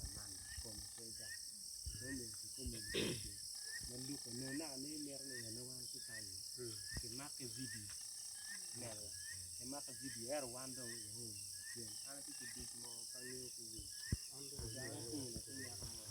Amanda kome pe gang dong omego kikome luticce ma lukke nongo naka ne mito ni ene wan ki kany-nyi kimake vidio ineno kimake vidio ento wan dong wao lacen an atye ki dic mo pe angeyo ki wic dong atingo latin nyako mo.